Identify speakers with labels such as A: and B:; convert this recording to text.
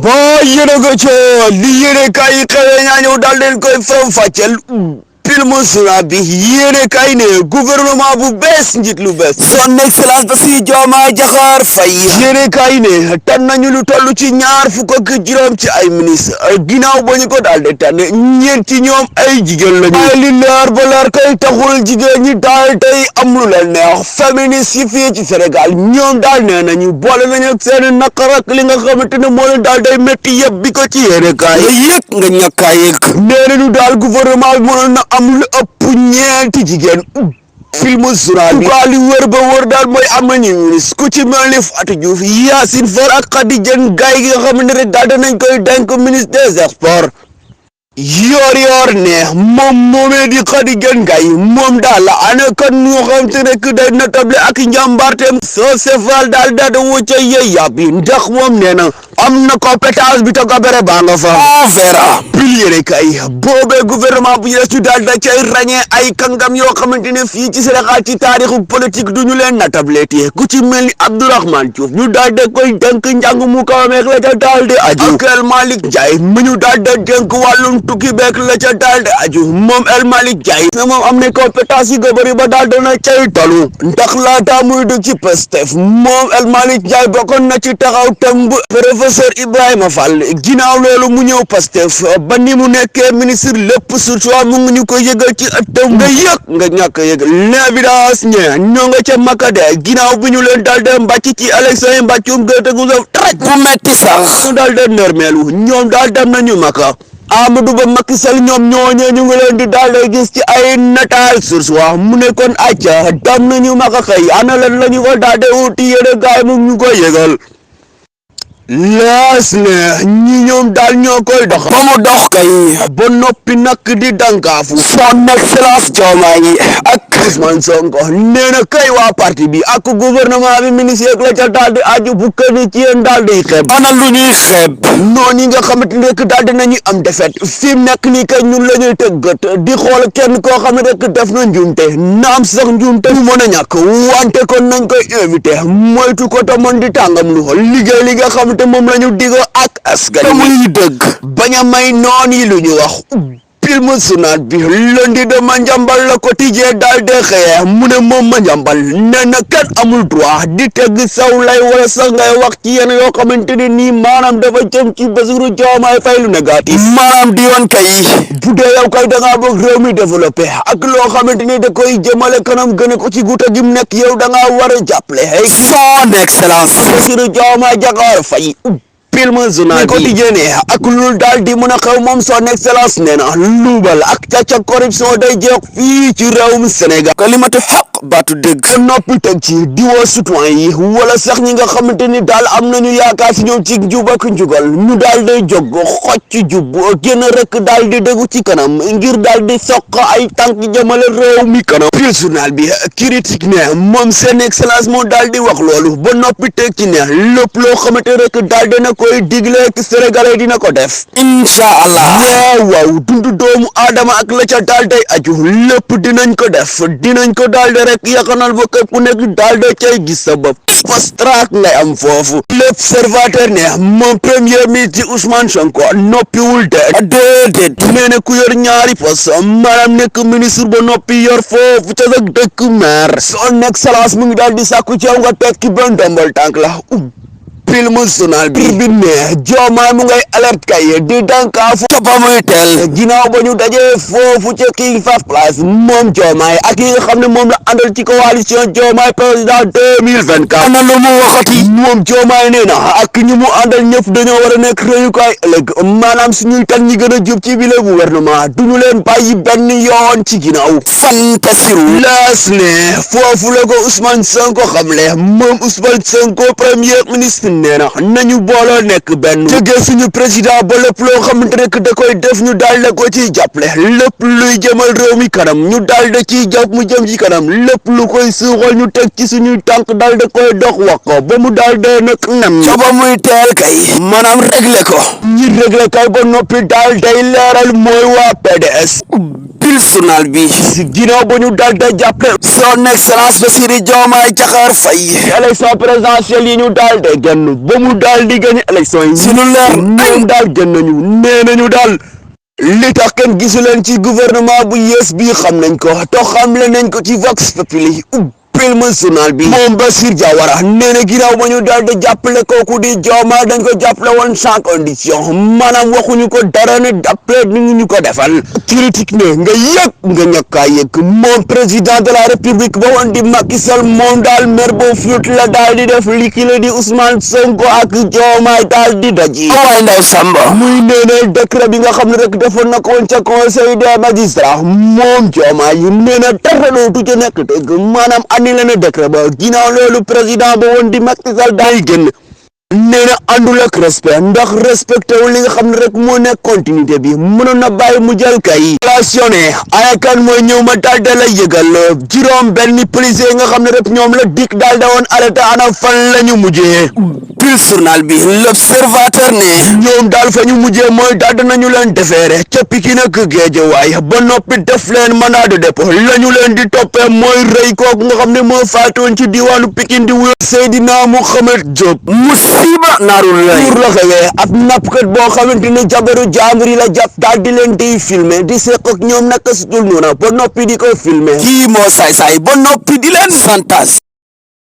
A: Ba yéene ko coo li yéene kay xewee ñaa ñëw daal leen koy faram fàcceel film sura bi yéene kay ne gouvernement bu bees njiit lu bees son excellence Bassirou Diomaye Diakhar Faye yéene kay ne tan nañu lu toll ci ñaar fukk ak juróom ci ay ministre ginnaaw ba ñu ko daal de tànn ñeent ci ñoom ay jigéen lañu ay li leer ba leer kay taxul jigéen ñi daal tey am lu leen neex féministes yi fii ci Sénégal ñoom daal nee nañu boole nañu ak seen naqar ak li nga xamante ne moo leen daal day métti yëpp bi ko ci yéene kay yëg nga ñàkkaa yëg nee nañu daal gouvernement bi mënoon na am lu ëpp ñeenti jigéen film journal bi li wër ba wër daal mooy am nañu ministre ku ci mel ni Fatou Diouf Yacine Fall ak Khady Diène Gaye gi nga xamante ne daal danañ koy dénk ministre des sports yor ne moom moomee di Khady Diène Gaye moom daal la ana kan ñu xam te rek day natable ak njàmbaarteem soo sefal daal da wucca yey yàpp yi ndax moom nee na am na compétence bi to gabere baa nga fa on verra pilier kay boobee gouvernement bu yees ñu daal da cay ràññee ay kàngam yoo xamante ne fii ci Sénégal ci taarixu politique du ñu leen natableeti ku ci mel ni Abdourahmane Diouf ñu daal da koy dénk njàng mu kaw meek la ca daal di aju ak El Malick Ndiaye mu ñu daal da dénk wàllum tukki beek la ca daal di aju moom El Malick Ndiaye na moom am na compétence yi gabari ba daal dana cay tolu ndax laata muy dugg ci Pastef moom El Malick Ndiaye bokkoon na ci taxaw temb professeur Ibrahima Fall ginnaaw loolu mu ñëw Pastef ba ni mu nekkee ministre lépp surtout mu ngi ñu ko yëgal ci ëttam nga yëg nga ñàkk yëg l'évidence ñe ñoo nga ca Makade ginnaaw bi ñu leen daal de mbàcc ci élection yi mbàccum gerte gu saf taraj bu metti sax ñu daal de nërmeelu ñoom daal dem nañu Maka Amadou Ba Macky Sall ñoom ñooñee ñu ngi leen di daal di gis ci ay nataal source wax mu ne kon acca dem nañu Maka xëy ana lan la ñu ko daal de wuti yéene gaay mu ñu ko yëgal laas ne ñi ñoom daal ñoo koy dox ba mu dox kay ba noppi nag di dankaafu son excellence Diomaye ak Ousmane Sonko nee na kay waa parti bi ak gouvernement bi ministre ak la ca daal di aju bu kenn ci yéen daal di xeeb ana lu ñuy xeeb noonu yi nga xamante ne rek daal dinañu am défaite fi mu nekk nii kay ñun la ñuy tëggat di xool kenn koo xam ne rek def na njuumte naam sax njuumte mu mën a ñàkk wante kon nañ koy invité moytu ko te mën di tàngam lu xool liggéey li nga xam te moom la ñu digo ak askan muy dëgg bañ a may noon yi lu ñu wax film journal bi Lundi de Mandiambal la quotidien daal de xëye mu ne moom Mandiambal nee na kenn amul droit di tegg saw lay wala sax ngay wax ci yenn yoo xamante ne nii maanaam dafa jëm ci Bassirou Diomaye Faye lu négatif maanaam di yoon kay bu dee yow kay da ngaa bëgg réew mi développé ak loo xamante ni da koy jëmale kanam gën ko ci guuta gi mu nekk yow da ngaa war a jàppale son excellence Bassirou Diomaye Diakhar Faye film journal bi quotidien ak lu daal di mën a xew moom son excellence nee na luubal ak càcc corruption day jeex fii ci réewum Sénégal kalimatu xaq baatu dëgg noppi teg ci diwoo citoyen yi wala sax ñi nga xamante ni daal am nañu yaakaar si ñoom ci njub ak njugal ñu daal day jóg xoj ci jub génn rek daal di déggu ci kanam ngir daal di soq ay tànk jëmale réew mi kanam film journal bi critique ne moom seen excellence moo daal di wax loolu ba noppi teg ci ne lépp loo xamante rek daal dina koy digle ak Sénégalais dina ko def incha allah waaw dundu doomu aadama ak la ca daal day aju lépp dinañ ko def dinañ ko daal de rek yakanal ba képp ku nekk daal de cay gis sa bopp fast track ngay am foofu l'observateur ne moom premier ministre Ousmane Sonko noppiwul de déedéet nee na ku yor ñaari poste maanaam nekk ministre ba noppi yor foofu ca sa dëkk maire son excellence mu ngi daal di sàkku ci yow nga tekki benn ndombal tànk la film journal bi ne Diomaye mu ngay alerte kay di dankaafu ba muy teel ginnaaw ba ñu dajee foofu ca King Fahd Palace moom Diomaye ak yi nga xam ne moom la àndal ci coalition Diomaye président 2024 ana lu mu waxati moom Diomaye nee na ak ñu mu àndal ñëpp dañoo war a nekk royukaay ëllëg maanaam suñuy tan ñi gën a jub ci bile gouvernement duñu leen bàyyi benn yoon ci ginnaaw fantasiru laas ne foofu la ko Ousmane Sonko xamle moom Ousmane Sonko premier ministre nee na nañu booloo nekk benn jógee suñu président ba lépp loo xamante rek da koy def ñu daal da ko ciy jàppale lépp luy jëmal réew mi kanam ñu daal da ciy jàpp mu jëm ci kanam lépp lu koy suuxal ñu teg ci suñuy tànk daal da koy dox wax ko ba mu daal da nag nem ca ba muy teel kay maanaam réglé ko ñi réglé kay ba noppi daal day leeral mooy waa PDS bil journal bi ginnaaw ba ñu daal da jàppale son excellence Bassirou Diomaye Diakhar Faye élection présidentielle yi ñu daal de génn ba mu daal di gagné élection yi si lu leer ñoom daal génn nañu nee nañu daal li tax kenn gisu leen ci gouvernement bu yees bii xam nañ ko to xamle nañ ko ci Vox Populi film journal bi moom Bassirou Diawara nee na ginnaaw ba ñu daal di jàppale kooku di Diomaye dañ ko jàppale woon sans condition maanaam waxuñu ko dara ne jàppale ni ñu ko defal critique ne nga yëg nga ñàkkaa yëg moom président de la république ba woon di Macky Sall moom daal mer boo fiut la daal di def li ki la di Ousmane Sonko ak Diomaye daal di daji waaye ndaw Samba muy nee décret bi nga xam ne rek defoon na ko woon ca conseil des magistrats moom Diomaye yi nee na dara dootu ca nekk dëgg maanaam ni la ne décret ba ginnaaw loolu président ba woon di Macky Sall daay génn nee na àndul ak respect ndax respecté wu li nga xam ne rek moo nekk continuité bi mënoon na bàyyi mu jël kay relationné ay kan mooy ñëw ma daal da lay yëgal juróom benn policier nga xam ne rek ñoom la dik daal da woon arrêté ana fan la ñu mujjee pile journal bi l'observateur ne ñoom daal fa ñu mujjee mooy daal nañu leen defeere ca Pikine ak Guédiawaye ba noppi def leen mandat de dépôt la ñu leen di toppee mooy rëy kooku nga xam ne moo faatoon ci diwaanu Pikine di wuyo Seydina Mouhamed Diop musiba naarul lay pour la xewee ab nappkat boo xamante ne jabaru jàmbur yi la jàpp daal di leen di filmer di seq ak ñoom naka sutul noona ba noppi di ko filmer kii moo saay-saay ba noppi di leen santas